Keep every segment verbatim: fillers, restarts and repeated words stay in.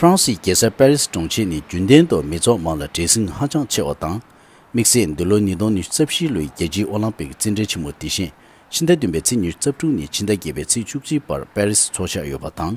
ཧྥ་རན་སིའི་རྒྱལ་ས་པེ་རི་སི་གྲོང་ཁྱེར་ནི་རྒྱུན་ལྡན་དུ་མི་ཚོགས་མང་ལ་བྲེལ་ཟིང་ཧ་ཅང་ཆེ་བ་དང་། དམིགས་བསལ་འདི་ལོ་ཉིས་སྟོང་ཉི་ཤུ་རྩ་བཞི་ལོའི་རྒྱལ་སྤྱིའི་ཨོ་ལིམ་པིག་རྩེད་འགྲན་ཆེན་མོ་དེ་བཞིན་ཕྱི་ཟླ་བདུན་པའི་ཚེས་ཉི་ཤུ་རྩ་དྲུག་ནས་ཕྱི་ཟླ་བརྒྱད་པའི་ཚེས་བཅུ་གཅིག་བར་པེ་རི་སི་འཚོགས་འཆར་ཡོད་པ་དང་།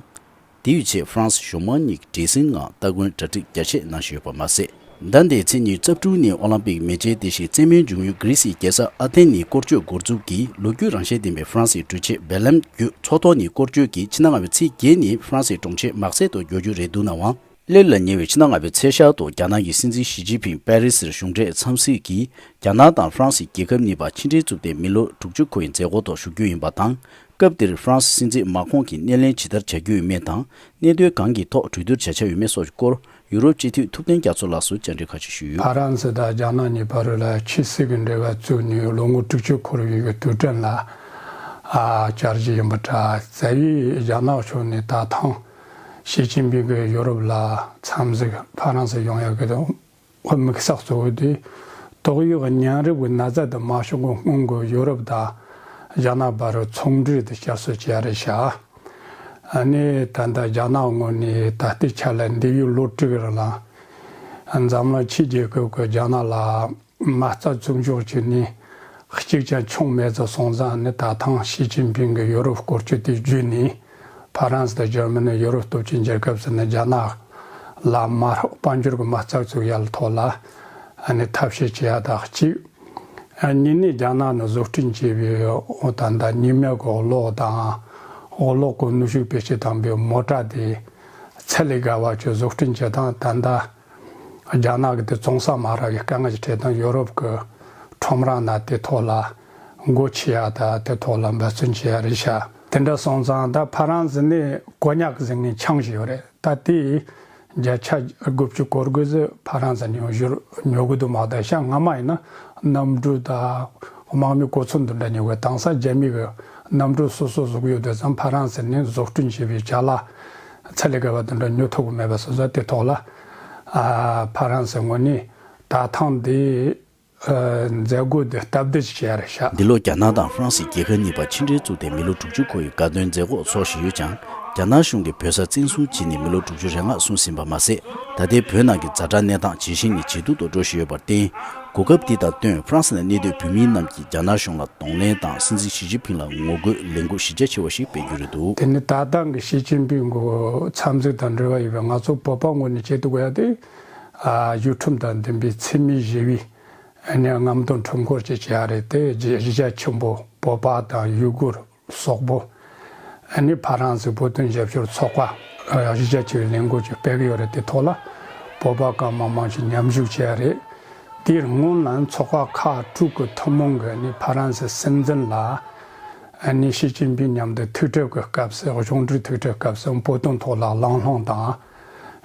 དེ་ཡི་ཆེད་ཧྥ་རན་སི་གཞུང་མང་གཉིས་ཀྱིས་བྲེལ་ཟིང་ངང་སྟ་གོན་གྲ་སྒྲིག་རྒྱ་ཆེ་གནང་བཞིན་ཡོད་པ་མ་ཟད། ཟླ་འདིའི་ཚེས་ཉི་ཤུ་རྩ་དྲུག་ནས་ཨོ་ལིམ་པིག་མེ་ལྕེ་སྡེ་བཞིའི་རྩེད་མོའི་འབྱུང་ཡུལ་གྷི་རི་སིའི་རྒྱལ་ས་ཨ་ཐེན་ནས་སྐོར་སྐྱོད་འགོ་འཛུགས་ཀྱིས་ལོ་རྒྱུས་རང་བཞིན་ལྡན་པའི་ཧྥ་རན་སིའི་གྲུ་ཆེན་བེ་ལེམ་བརྒྱུད་མཚོ་ཐོག་ནས་སྐོར་སྐྱོད་ཀྱིས་ཕྱི་ཟླ་ལྔ་པའི་ཚེས་བརྒྱད་ནས་ཧྥ་རན་སིའི་གྲོང་ཁྱེར་མག་སེལ་དུ་འགྱོ་རྒྱུ་རེད་འདུག་ནའང་། སླེབས་ལ་ཉེ་བའི་ཕྱི་ཟླ་ལྔ་པའི་ཚེས་ཤར་དུ་རྒྱ་ནག་གི་སྲིད་འཛིན་ཞི་ཅིན་ཕིང་པེ་རི་སིར་གཞུང་འབྲེལ་འཚམས་གཟིགས་ཀྱིས་རྒྱ་ནག་དང་ཧྥ་རན་སི་རྒྱལ་ཁབ་གཉིས་བར་ཕྱི་འབྲེལ་བཙུགས་ཏེ་མི་ལོ་དྲུག་ཅུ་འཁོར་བའི་མཛད་སྒོ་ཐོག་ཞུགས་རྒྱུ་ཡིན་པ་དང་། སྐབས་དེར་ཧྥ་རན་སི་སྲིད་འཛིན་མཱ་ཁོང་གིས་སྣེ་ལེན་ཇི་ལྟར་བྱ་རྒྱུ་ཡིན་མིན་དང་། གནད་དོན་གང་གི་ཐོག་གྲོས་བསྡུར་བྱ་འཆར་ཡོད་མེད་སོགས་ཀྱི་སྐོར་ཡུ་རོབ་སྤྱི་འཐུས་ཐུབ་བསྟན་རྒྱ་མཚོ་ལགས་སུ་བཅར་འདྲི་ཁ་ཤས་ཞུས་ཡོད། ཧྥ་རན་སི་དང་རྒྱ་ནག་གཉིས་བར་ལ་ཆབ་སྲིད་ཀྱི་འབྲེལ་བ་བཙུགས་ནས་ལོ་ངོ་དྲུག་ཅུ་འཁོར་བའི་དུས་དྲན་ལ་ཨ་བཅར་གྱི་ཡིན་པ་འདྲ། རྩ་བའི་རྒྱ་ནག་ཕྱོགས་ནས་ད་ཐེངས་ཞི་ཅིན་ཕིང་གིས་ཡོ་རོབ་ལ་འཚམས་གཟིགས་ཧྥ་རན་སི་ཡོང་ཡག་གི་དམིགས་བསལ་གཙོ་བོ་དེ་ཏོག་དབྱིབས་གཉན་རིམས་ཀྱི་ན་ཚ་དེ་མ་བྱུང་གོང་སྔོན་གྱི་ཡོ་རོབ་དང་རྒྱ་ནག་བར་ཚོང་འབྲེལ་དེ་བསྐྱར་གསོ་བྱས་རེད་ཤག་ཨ་ནི་ད་ལྟ་རྒྱ་ནག་ངོས་ནས་ད་ལྟའི་ཆ་ལ་འདས་པའི་ལོ་དྲུག་རིང་ལ་འཛམ་གླིང་ཕྱི་རྒྱལ་ཁབ་ཀྱིས་རྒྱ་ནག་ལ་མ་རྩ་བཙུགས་འཇོག་བྱས་ནས་གཅིག་ཀྱང་བྱུང་མེད་ཙང་སོང་ཙང་ནི་ད་ཐེངས་ཞི་ཅིན་ཕིང་གིས་ཡོ་རོབ་སྐོར་སྐྱོད་དེ་བརྒྱུད་ནས་ཧྥ་རན་སི་དང་འཇར་མ་ནི་ཡོ་རོབ་སྟོབས་ཆེན་རྒྱལ་ཁབ་ཟེར་ནས་རྒྱ་ནག་ལ་མ་དཔལ་འབྱོར་གྱི་མ་རྩ་བཙུགས་ཡག་ཐོག་ལ་ཨ་ནི་ཐབས་ཤེས་བྱེད་ཡག་དང་གཅིག་ཨ་གཉིས་ནི་རྒྱ་ནག་ནས་བཟོ་སྐྲུན་བྱས་པའི་ད་ལྟ་ཉི་མའི་གི་གློག་དང་གློག་གི་ནུས་ཤུགས་བེད་སྤྱོད་བཏང་པའི་མོ་ཊ་དེ་ཚད་ལས་བརྒལ་བ་ཅིག་བཟོ་སྐྲུན་བྱེད་སྟངས་ད་ལྟ་རྒྱ་ནག་གི་དེ་བཙོང་ས་མ་རག་གི་དཀའ་ངལ་ཞིག་འཕྲད་སྟངས་ཡོ་རོབ་ཀྱི་ཁྲོམ་ར་ནང་དེ་ཐོག་ལ་སྒོ་ཕྱེ་ཡག་དང་དེ་ཐོག་ལ་འབད་བརྩོན་བྱེད་ཡག་རེད་ཤག་དེ་འདྲ་སོང་ཙང་ད་ཧྥ་རན་སི་ནི་ཀོ་ཉག་ཟེར་མཁན་ཆང་ཞིག་ཡོད་རེད། ད་དེ་བརྒྱ་ཆ་དགུ་བཅུ་གོ་དགུ་ཙམ་ཕ་རན་སི་ནས་བཞུར་ཉོ་གི་འདུག་མ་གཏོགས་ཤ་ང་མ་ཡིན་ན་གནམ་གྲུ་དང་དམག་མི་གོ་མཚོན་འདི་འདྲ་ཉོ་གི། དེང་སང་རྒྱ་མི་གི་གནམ་གྲུ་སོ་སོ་བཟོ་གི་ཡོད་དུས་ཙང་ཕ་རན་སི་ནས་བཟོ་སྐྲུན་བྱས་པའི་ཅ་ལག་ཚད་ལས་བརྒལ་བ་འདི་འདྲ་ཉོ་ཐུབ་གི་མེད་པ་སོང་ཙང་དེ་ཐོག་ལ་ཨ་ཕ་རན་སི་ངོས་ནས་ད་ཐེངས་འདི་ཨ་མཛད་སྒོ་འདི་སྟབས་བདེ་ཞིག་བྱས་རེད་ཤག་འདི་ལོ་རྒྱ་ནག་དང་ཧྥ་རན་སི་རྒྱལ་ཁབ་གཉིས་བར་ཕྱི་འབྲེལ་བཙུགས་ཏེ་མི་ལོ་དྲུག་ཅུ་འཁོར་བའི་དགའ་སྟོན་མཛད་སྒོ་འཚོགས་བཞིན་ཡོད་ཀྱང་། རྒྱ་ནག་གཞུང་གིས་བོད་ས་བཙན་བཟུང་བྱས་ནས་མི་ལོ་དྲུག་ཅུ་རེ་ལྔ་སོན་ཟིན་པ་མ་ཟད། ད་ལྟའི་བོད་ནང་གི་ཛ་དྲག་གནས་སྟངས་ཇེ་ཞན་ནས་ཇེ་སྡུག་ཏུ་འགྲོ་བཞིན་ཡོད་པར་བརྟེན། གོ་སྐབས་འདི་དང་བསྟུན་ཧྥ་རན་སི་ནང་གནས་སྡོད་བོད་མི་རྣམས་ཀྱིས་རྒྱ་ནག་གཞུང་ལ་གདོང་ལེན་དང་སྲིད་འཛིན་ཞི་ཅིན་ཕིང་ལ་ངོ་རྒོལ་ལས་འགུལ་གཞི་རྒྱ་ཆེ་བ་ཞིག་སྤེལ་རྒྱུ་རེད་འདུག་དེ་ནི་ད་ལྟ་གི་ཞི་ཅིན་ཕིང་གི་འཚམས་གཟིགས་དང་འབྲེལ་བ་ཡོད་པའི་ང་ཚོ་བོད་པ་ངོས་ནས་བྱེད་ཐུབ་དགོས་ཡ་དེ། ཨ་གཞི་ཁྲིམས་དང་ལྡན་པའི་འཚེ་མེད་ཞི་བའི་ཨ་ནི་རྔམ་སྟོན་ཁྲོམ་སྐོར་ཅིག་བྱས་རེད་དེ། གཞི་རྒྱ་ཆེན་པོ་བོད་པ་དང་ཡུ་གུར་སོག་པོ་ཨ་ནི་ཕ་རན་སི་བོད་དོན་རྒྱབ་སྐྱོར་ཚོགས་པ་ཨ་གཞི་རྒྱ་ཆེ་བའི་ལས་འགུལ་ཅིག་སྤེལ་གི་ཡོད་རེད། དེ་ཐོག་ལ་བོད་པ་གང་མང་མང་ཞིག་མཉམ་ཞུགས་བྱས་རེད། དེའི་སྔོན་ལ་ཚོགས་པ་ཁག་དྲུག་གི་ཐུན་མོང་གི་ཨ་ནི་ཕ་རན་སི་སྲིད་འཛིན་ལ་ཨ་ནི་ཞི་ཅིན་ཕིང་མཉམ་དུ་ཐུག་འཕྲད་ཀྱི་སྐབས་སུ་གཞུང་འབྲེལ་ཐུག་འཕྲད་སྐབས་སུ་བོད་དོན་ཐོག་ལ་གླེང་སློང་དང་།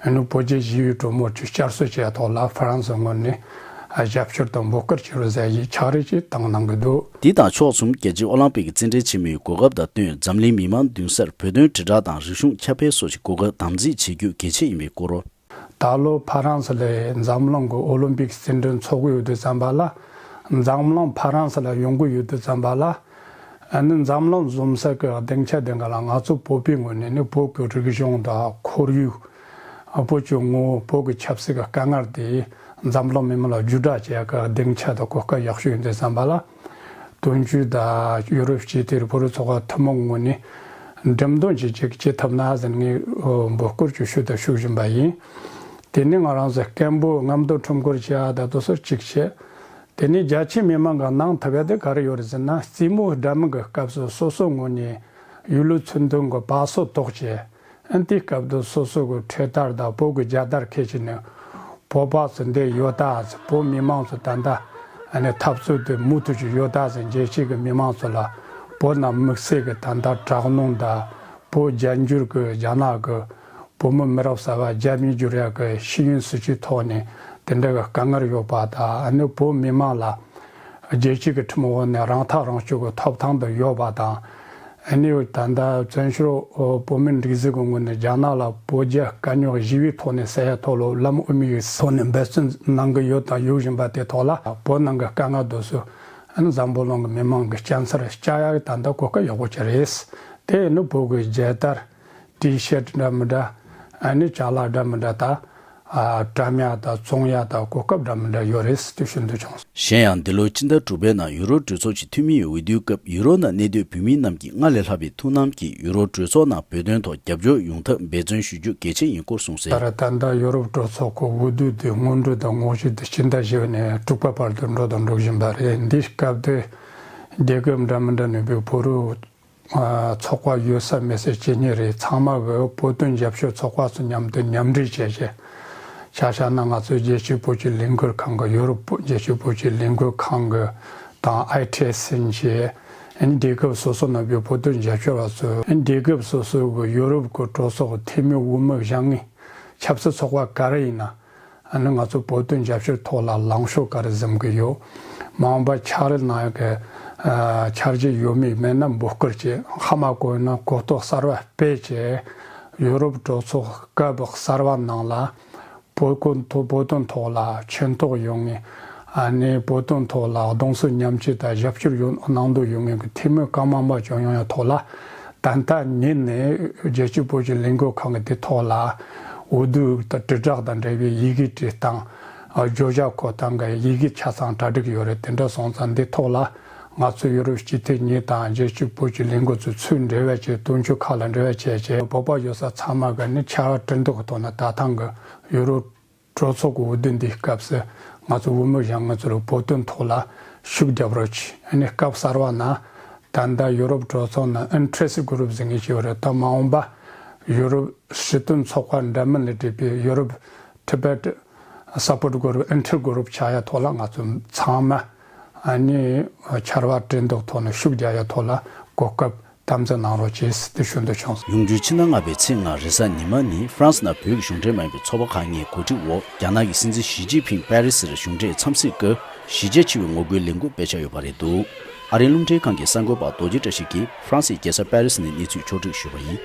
ཨ་ནི་བོད་རྒྱ་ཞི་བའི་གྲོས་མོལ་གྱི་བསྐྱར་གསོ་བྱས་ཐོག་ལ་ཧྥ་རན་སི་ངོས་ནས་ཨ་རྒྱབ་སྐྱོར་དང་འབོད་སྐུལ་བྱེད་རོགས་ཟེར་ཡའི་ཕྱག་བྲིས་ཅིག་བཏང་གནང་གི་འདུག་དེ་དང་ཕྱོགས་མཚུངས་རྒྱལ་སྤྱིའི་ཨོ་ལིམ་པིག་རྩེད་འགྲན་ཆེན་མོའི་གོ་སྐབས་དང་བསྟུན་འཛམ་གླིང་མི་མང་མདུན་སར་བོད་དོན་དྲིལ་བསྒྲགས་དང་རིག་གཞུང་ཁྱབ་སྤེལ་སོགས་ཀྱི་གོ་སྐབས་དམ་འཛིན་བྱེད་རྒྱུ་གལ་ཆེ་ཡིན་པའི་སྐོར། ད་ལོ་ཕ་རན་སི་ལ་འཛམ་གླིང་གི་ཨོ་ལིམ་པིག་རྩེད་འགྲན་འཚོགས་ཀྱི་ཡོད་དུས་ཙམ་པ་ལ། འཛམ་གླིང་ཕ་རན་སི་ལ་ཡོང་གི་ཡོད་དུས་ཙམ་པ་ལ། ཨ་ནི་འཛམ་གླིང་འཛོམས་ས་གི་སྡིངས་ཆ་དེ་ག་ལ་ང་ཚོ་བོད་པའི་ངོས་ནས་ནི་བོད་ཀྱི་རིག་གཞུང་དང་ཁོར་ཡུག་བོད་ཀྱི་ངོ་བོ། བོད་ཀྱི་ཆབ་སྲིད་ཀྱི་དཀའ་ངལ་དེ་འཛམ་གླིང་མི་མང་ལ་བརྒྱུད་བསྒྲགས་བྱེད་ཀྱི་སྡིངས་ཆ་དང་གོ་སྐབས་ཡག་ཤོས་ཡིན་དུས་ཙམ་པ་ལ། དོན་གཅོད་དང་ཡུ་རོབ་སྤྱི་འཐུས་བོད་རིགས་ཚོགས་པ་ཐུན་མོང་ངོས་ནས་འགྲེམས་སྟོན་བྱེད་ཅིག་བྱེད་ཐུབ་ན་ཟེར་ངས་འབོད་སྐུལ་ཅིག་ཞུ་དང་ཞུ་བཞིན་པ་ཡིན། དེ་ནས་ང་རང་ཚོ་སྐད་འབོད་རྔམ་སྟོན་ཁྲོམ་སྐོར་བྱེད་ཡ་ད་དུ་སོ་གཅིག་བྱས། དེ་ནས་རྒྱ་ཆེའི་མི་མང་གིས་གནང་ཐུབ་ཡ་དེ་ག་རེ་ཡོད་རེད་ཟེར་ན། རྩེད་མོ་འདྲ་མིན་གྱི་སྐབས་སུ་སོ་སོ་ངོས་ནས་ཡུལ་ལུགས་ཚུལ་མཐུན་གྱི་བ་སོ་གཏོགས་བྱས། ཨ་ནི་དེའི་སྐབས་དུ་སོ་སོ་གི་འཕྲེད་དར་དང་བོད་ཀྱི་རྒྱལ་དར་འཁྱེར་བྱས་ནས་བོད་པ་ཚོ་འདིར་ཡོད་ད་ཟེར། བོད་མི་མང་ཚོ་ད་ལྟ་ཨ་ནི་འཐབ་རྩོད་དེ་མུ་མཐུད་ཀྱི་ཡོད་ད་ཟེར། རྒྱལ་སྤྱི་གི་མི་མང་ཚོ་ལ་བོད་ནང་དམིགས་བསལ་གྱི་ད་ལྟ་དྲག་གནོན་དང་བོད་རྒྱ་འགྱུར་གྱི་རྒྱ་ནག་གི་བོད་མི་མི་རབས་གསར་པ་རྒྱ་མིར་འགྱུར་ཡག་གི་ཤེས་ཡོན་སྲིད་བྱུས་ཐོག་ནས་དེ་འདྲ་གི་དཀའ་ངལ་ཡོད་པ་དང་། ཨ་ནི་བོད་མི་མང་ལ་རྒྱལ་སྤྱི་གི་ཁྲིམས་འོག་ནས་རང་ཐག་རང་གཅོད་ཀྱི་ཐོབ་ཐང་དུ་ཡོད་པ་དང་། ཨ་ནི་ད་ལྟ་བཙན་བྱོལ་བོད་མིའི་སྒྲིག་འཛུགས་ཀྱི་ངོས་ནས་རྒྱ་ནག་ལ་བོད་རྒྱ་དཀའ་རྙོག་ཞི་བའི་ཐོག་ནས་སེལ་ཡ་ཐོག་ལ་ལམ་དབུ་མའི་ཐོག་ནས་འབད་བརྩོན་གནང་གི་ཡོད་དང་ཡོད་བཞིན་པ་དེ་ཐོག་ལ། བོད་ནང་གི་དཀའ་ངལ་དེ་ཚོ་ཨ་ནི་འཛམ་བུ་གླིང་གི་མི་མང་གི་སྐྱ་འཚར་བསྐྱལ་ཡ་གི་ད་ལྟ་གོ་སྐབས་ཡག་པོ་ཅིག་རེད། དེ་ནི་བོད་ཀྱི་རྒྱལ་དར། ཊི་ཤར་ཊི་འདྲ་མི་འདྲ། ཨ་ནི་ཅ་ལག་འདྲ་མི་འདྲ་དང་། ཨ། བཀྲམ་ཡག་དང་བཙོང་ཡག་དང་གོ་སྐབས་འདྲ་མི་འདྲ་ཡོད་རེད་ཟེར་དེ་ཞུ་འདོད་བྱུང་། གཞན་ཡང་འདི་ལོའི་སྤྱི་ཟླ་དྲུག་པའི་ནང་ཡུ་རོབ་གྲོས་ཚོགས་ཀྱི་འཐུས་མིའི་འོས་བསྡུའི་སྐབས་ཡུ་རོབ་ནང་གནས་སྡོད་བོད་མི་རྣམས་ཀྱིས་སྔར་ལས་ལྷག་པའི་ཐུགས་སྣང་གིས་ཡུ་རོབ་གྲོས་ཚོགས་ནང་བོད་དོན་ཐོག་རྒྱབ་སྐྱོར་ཡོང་ཐབས་འབད་བརྩོན་ཞུ་རྒྱུ་གལ་ཆེན་ཡིན་སྐོར་གསུངས་གསལ། ད་རེས་ད་ལྟ་ཡུ་རོབ་གྲོས་ཚོགས་ཀྱི་འོས་བསྡུ་དེ་སྔོན་འགྲོ་དང་དངོས་གཞི་དེ་སྤྱི་ཟླ་བཞི་ནས་དྲུག་པ་བར་དུ་འགྲོ་དང་འགྲོ་བཞིན་པ་རེད། འདིའི་སྐབས་དེ་རྒྱལ་ཁབ་འདྲ་མི་འདྲ་ནས་བོད་རིགས་ཚོགས་པ་ཡོད་ས་མེད་ས་ཇི་སྙེད་རེད། ཚང་མ་གི་བོད་དོན་རྒྱབ་སྐྱོར་ཚོགས་པ་ཚོ་མཉམ་དུ་མཉམ་འབྲེལ་བྱས་བྱས། ཆ་བཞག་ན་ང་ཚོའི་རྒྱལ་སྤྱིའི་བོད་ཀྱི་ལས་འགུལ་ཁང་གི་ཡོ་རོབ་རྒྱལ་སྤྱིའི་བོད་ཀྱི་ལས་འགུལ་ཁང་གི་དང་ཨའི་ཊི་ཨེས་ཨེན་གྱི་ཨ་ནི་རྒྱལ་ཁབ་སོ་སོ་ནང་བའི་བོད་དོན་རྒྱབ་སྐྱོར་བ་ཚོས་ཨ་ནི་རྒྱལ་ཁབ་སོ་སོའི་གི་ཡོ་རོབ་ཀྱི་གྲོས་ཚོགས་ཀྱི་འཐུས་མི་འོས་མི་བཞེངས་ངེས་ཆབ་སྲིད་ཚོགས་པ་ག་རེ་ཡིན་ན། ཨ་ནི་ང་ཚོ་བོད་དོན་རྒྱབ་སྐྱོར་ཐོག་ལ་ལངས་ཕྱོགས་ག་རེ་འཛིན་གི་ཡོད། མ་འོངས་པ་ཕྱག་ལས་གནང་ཡག་གི་ཨ་འཆར་གཞི་ཡོད་མེད་མེད་ན་འབོད་སྐུལ་བྱས། ཧ་མ་གོ་ན་གོ་རྟོགས་གསར་བ་སྤེལ་བྱས། ཡོ་རོབ་གྲོས་ཚོགས་སྐབས་གསར་བ་ནང་ལ་བོད་ཀུན་ཐོག་བོད་དོན་ཐོག་ལ་ཕྱིན་ཐོགས་ཡོང་ངེས། ཨ་ནི་བོད་དོན་ཐོག་ལ་གདུང་སེམས་མཉམ་སྐྱེད་དང་རྒྱབ་སྐྱོར་ཡོང་གནང་འདོད་ཡོད་མཁན་གྱི་འཐུས་མི་གང་མང་མང་བྱུང་ཡོང་ཡག་ཐོག་ལ། ད་ལྟ་ཉིད་ནས་རྒྱལ་སྤྱིའི་བོད་ཀྱི་ལས་འགུལ་ཁང་གི་དེ་ཐོག་ལ་འོས་བསྡུ་དང་དྲིལ་བསྒྲགས་དང་འབྲེལ་བའི་ཡི་གེ་བྲིས་སྟངས། བརྗོད་བྱ་འཁོད་སྟངས་ཀྱི་ཡི་གེ་ཆ་ཚང་གྲ་སྒྲིག་ཡོད་རེད། དེ་འདྲ་སོང་ཙང་འདི་ཐོག་ལ་ང་ཚོ་ཡུ་རོབ་སྤྱི་འཐུས་གཉིས་དང་རྒྱལ་སྤྱིའི་བོད་ཀྱི་ལས་འགུལ་ཚོས་ཚུར་འབྲེལ་བ་བྱས། དོན་གཅོད་ཁག་ལ་འབྲེལ་བ་བྱས་བྱས། བོད་པ་ཡོད་ས་ཚང་མ་གི་ནི་ཕྱར་བ་གྲུ་འདེགས་ཐོག་ནས་ད་ཐེངས་ཀྱི་ཡུ་རོབ་གྲོས་ཚོགས་ཀྱི་འོས་བསྡུ་འདིའི་སྐབས་སུ་ང་ཚོ་འོས་མི་བཞེངས་མཁན་ཚོ་ལ་བོད་དོན་ཐོག་ལ་ཤུགས་རྒྱབ་རོགས་གྱིས། ཨ་ནི་སྐབས་གསར་བ་ན་ད་ལྟ་ཡུ་རོབ་གྲོས་ཚོགས་ནང་ཨིན་ཊི་རེ་སི་གུ་རུབ་ཟེར་མཁན་ཞིག་ཡོད་རེད། ད་མ་འོངས་པ་ཡུ་རོབ་སྲིད་དོན་ཚོགས་པ་འདྲ་མིན་ལས་གྲུབ་པའི་ཡུ་རོབ་ཊི་བེ་ཊི་སཔོར་ཊི་གུ་རུབ། ཨིན་ཊི་རེ་སི་གུ་རུབ་ཆགས་ཡག་ཐོག་ལ་ང་ཚོ་ཚང་མ་ཨ་ནི་ཕྱར་བ་གྲུ་འདེགས་ཐོག་ནས་ཤུགས་རྒྱག་ཡག་ཐོག་ལ་གོ་སྐབས་དམ་འཛིན་གནང་རོགས་གྱིས་ཟེར་དེ་ཞུ་འདོད་བྱུང་། ཡོང་རྒྱུའི་ཕྱི་ཟླ་ལྔ་པའི་ཚེས་ལྔ་རེས་གཟའ་ཉི་མ་ནི་ཧྥ་རན་སི་ནང་བོད་ཀྱི་གཞུང་འབྲེལ་མ་ཡིན་པའི་ཚོགས་པ་ཁག་གཉིས་གོ་སྒྲིག་འོག་རྒྱ་ནག་གི་སྲིད་འཛིན་ཞི་ཅིན་ཕིང་པེ་རི་སིར་གཞུང་འབྲེལ་འཚམས་གཟིགས་སྐབས་གཞིས་བྱེས་ཆེ་བའི་ངོ་རྒོལ་ལས་འགུལ་སྤེལ་འཆར་ཡོད་པ་རེད་འདུག་ཨ་རིའི་རླུང་འཕྲིན་ཁང་གི་གསར་འགོད་པ་རྡོ་རྗེ་བཀྲ་ཤིས་ཀྱིས་ཧྥ་རན་སིའི་རྒྱལ་ས་པེ་རི་སི་ནས་གནས་ཚུལ་ཕྱོགས་བསྒྲིགས་ཞུས་པ་ཡིན།